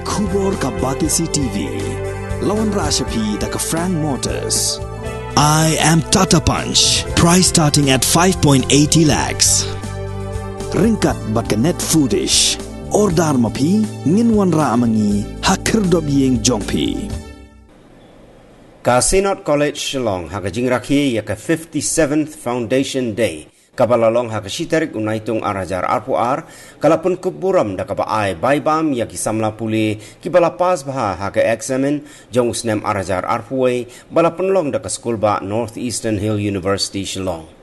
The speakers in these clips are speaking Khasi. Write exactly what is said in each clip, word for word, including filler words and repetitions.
Khubor ka Batesi T V. La wanrah sha phi da ka Frank Motors. I am Tata Punch. Price starting at five point eighty lakhs. Ryngkat bad ka Net Foodish. Order ma phi, ngin wanrah ma ngi ha khyrdop ïing jong phi. Ka Synod College Shillong ha ka jingrakhe ïa ka fifty-seventh Foundation Day, kaba la long ha ka shi tarik u Naitung ar hajar arphew ar, ka la pynkup burom da kaba ai bai bam ïa ki samla pule kiba la pass bha ha ka eksamin jong u snem ar hajar arphew wei, ba la pynlong da ka skul bah North Eastern Hill University Shillong.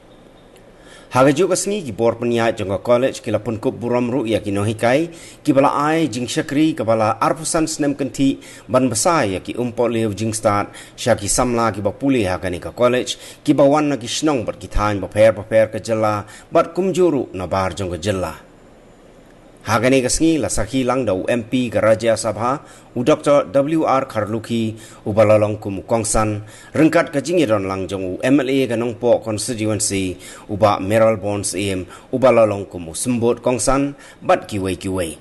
Ha kajuh ka sngi, ki bor pynïaid jong ka college ki la pynkup burom ruh ïa ki nonghikai kiba la ai jingshakri kaba la arphew san snem kynthih ban bsa ïa ki umpohliew jingstad sha ki samla kiba pule ha kane ka college, kiba wan na ki shnong bad ki thaiñ bapher bapher ka jylla bad kumjuh ruh nabar jong ka jylla. Ha kane ka sngi la sakhi lang da u M P ka Rajya Sabha, u Doctor W R Kharlukhi, uba la long kum u kongsan, ryngkat ka jingïadon lang jong u M L A ka Nongpoh Constituency, u bah Mayralborn Syiem, uba la long kum u symbud kongsan, bad kiwei kiwei.